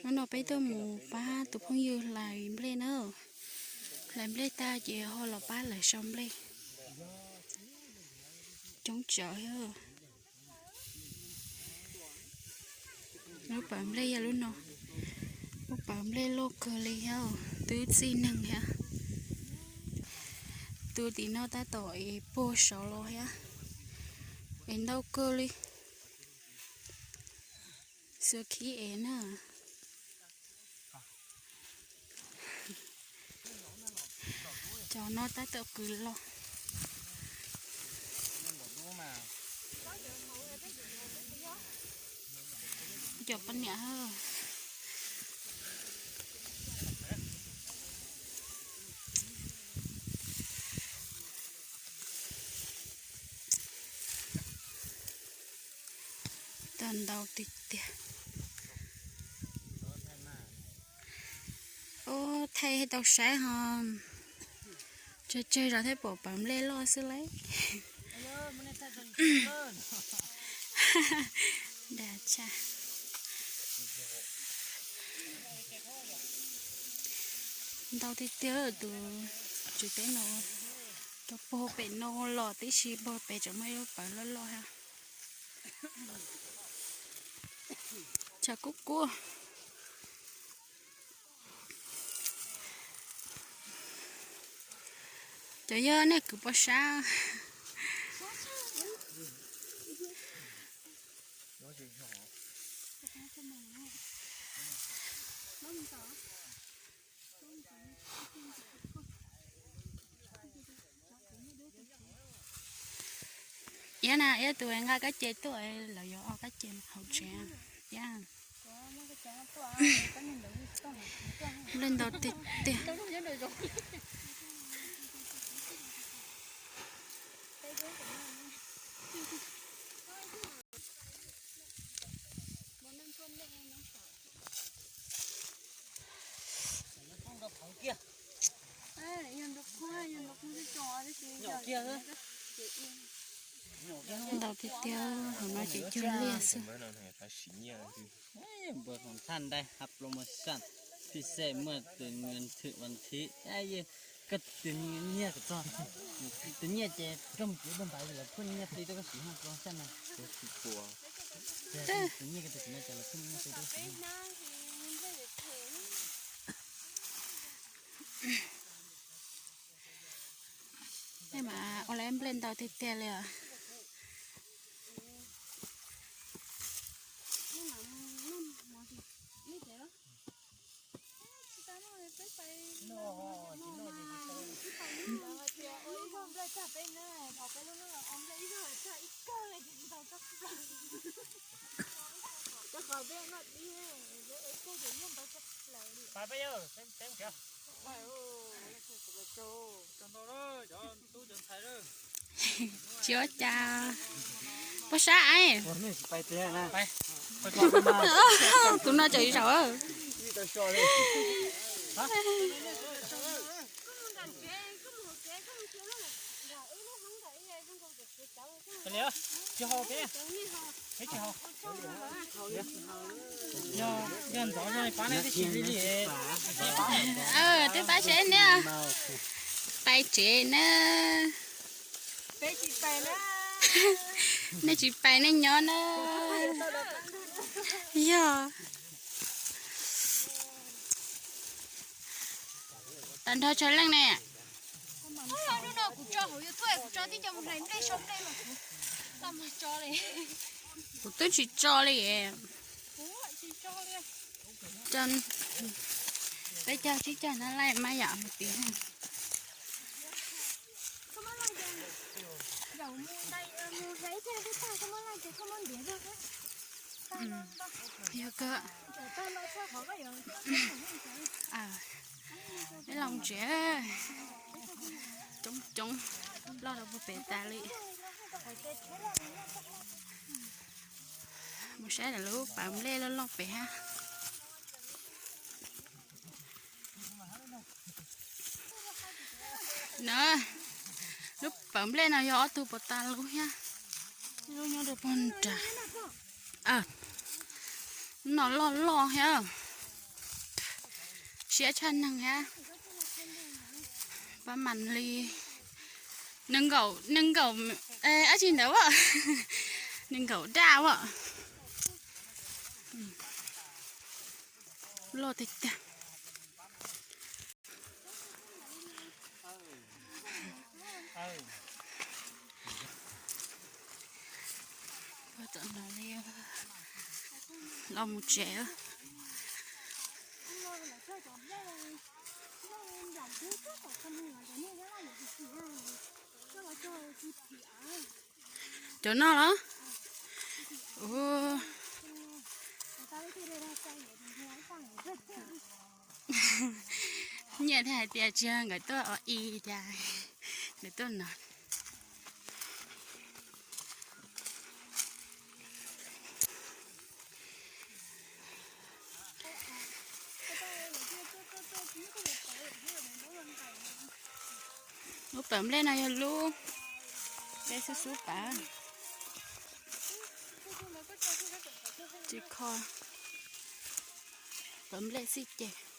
Hnub no peb tuaj mus pab tus phooj ywg hlais nplej na. Hlais nplej tag ces ho los pab lawv sau nplej. Coob tsawv thiab. Lub pawg nplej yog lub no. Lub pawg nplej loj kawg li thiab, twb txij neeg thiab. Tus tim no tab tom es puag saud los thiab, es ntau kawg li. Xuas khib es na. Cov no tab tom kwv los. Cov poj niam. Tau ntau tiag tiag. Ub, thaij tau saib ho. Tsawg tsawg zog thiaj pom pawg nplej loj xwb lauj. Dag tshaj. Ntau tiag tiag tus tsev teb no. Rau puag pem no los tib si, puag pem tseem muaj ib lub pawg loj loj thiab. Tshav kub kub. Cov yog nej kwv pov sab. Iab na, iab tus nqa kab ce tuaj, lawv yuav ua kab ce hauv tsev. Iab. Nplej ntau tiag tiag. Ntau tiag tiag, hauv no ces cuag liaj xwb. Npawg Hloov Txhaj ntai hab plob mos xaj, pij xej muaj tus nthwm vas thiv. Koj tus nyiaj kom txog, tus nyiaj ces koj mus txiav tau npav lawv pheej nyiaj plig rau koj siv hab plob xaj na. Tus nyiaj koj tus no ces lawv pheej nyiaj plig rau koj siv. Nej mas ua lawv nplej ntau tiag tiag li os. Tsis ua cas. Pab sab es. Tus no tseem zaum. Twb pab seb neb pais tsev na. Nej tsis pais nej nyob na. Yog. Tag nrho tsawg leej ne? Kuv twb tsis tso li. Peb caug tsib caug na laij maj yam mus tim. Yog kawg. Peb los tsev. Coob coob, loj rau puag pem tas li. Mus saib lawv lub pawg nplej loj loj pem hab. Na, lub pawg nplej no yog ob tug puas tas lub thiab. Lub nyob rau puag nrad. No loj loj thiab. Siab tshaj neeg thiab. Pab mas li nees nkaum, nees nkaum, ab tsi ntawd as, nees nkaum daj as. Loj tiag tiag. Los mus tsev. Cov no los? Nyiaj thiaj hais tias tsis yog nkawd tuaj ua i, cas nkawd tuaj no. Lub pawv nplej no yog lub nplej xub xub pawv. Tsis kho, pawv nplej xij ces.